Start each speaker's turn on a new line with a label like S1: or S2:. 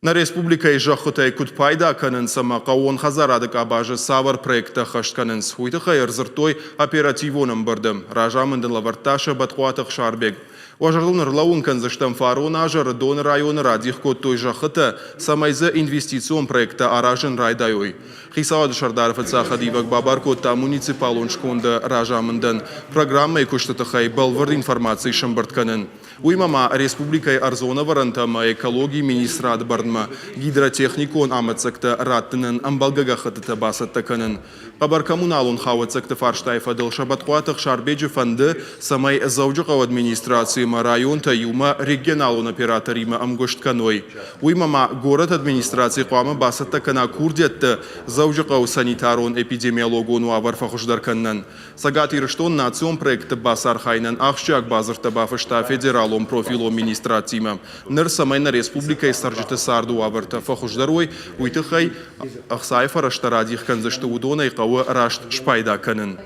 S1: Нӕ республикӕйы зӕххытӕй куыд пайда кӕнынц ӕмӕ хъӕууон хӕдзарады къабазы цавӕр проекттӕ ӕххӕст кӕнынц, уый тыххӕй ӕрдзырдтой оперативон ӕмбырды. Разамынд ын лӕвӕрдта Сӕбӕтхъуаты Ӕхсарбег. Уӕ зӕрдыл нырлӕууын кӕндзыстӕм, фарон аз Ӕрыдоны районы радих кодтой зӕххытӕ, цӕмӕй дзы инвестицион проекттӕ аразын райдайой. Хицауады сӕрдары фыццаг хӕдивӕг бабар кодта муниципалон сконды разамындӕн программӕйы куысты тыххӕй бӕлвырд информаци сӕмбырд кӕнын. Уыимӕ ма республикӕйы ӕрдзон ӕвӕрӕнтӕ ӕмӕ экологийы министрады бӕрнмӕ гидротехникон амӕддзӕгтӕ раттынӕн ӕмбӕлгӕ гӕххӕттытӕ бацӕттӕ кӕнын. Хъӕбӕр коммуналон хауӕццӕгты фарстайы фӕдыл Сӕбӕтхъуаты Ӕхсарбеджы фӕнды, цӕмӕй Дзӕуджыхъӕуы администраци ӕмӕ районтӕ иумӕ регионалон операторимӕ ӕмгуыст кӕной. Уыимӕ ма горӕты администраци хъуамӕ бацӕттӕ кӕна курдиӕттӕ Дзӕуджыхъӕуы санитарон-эпидемиологон уавӕр фӕхуыздӕр кӕнынӕн. Цӕгат Ирыстон национ проектты бацархайынӕн ахсджиаг бадзырдтӕ бафыста федералон профилон министрадтимӕ. Ныр цӕмӕй нӕ республикӕйы цӕрджыты царды уавӕртӕ фӕхуыздӕр уой, уый тыххӕй ӕхцайы фӕрӕзтӕ радих кӕндзысты, уыдонӕй хъӕуы раст спайда кӕнын.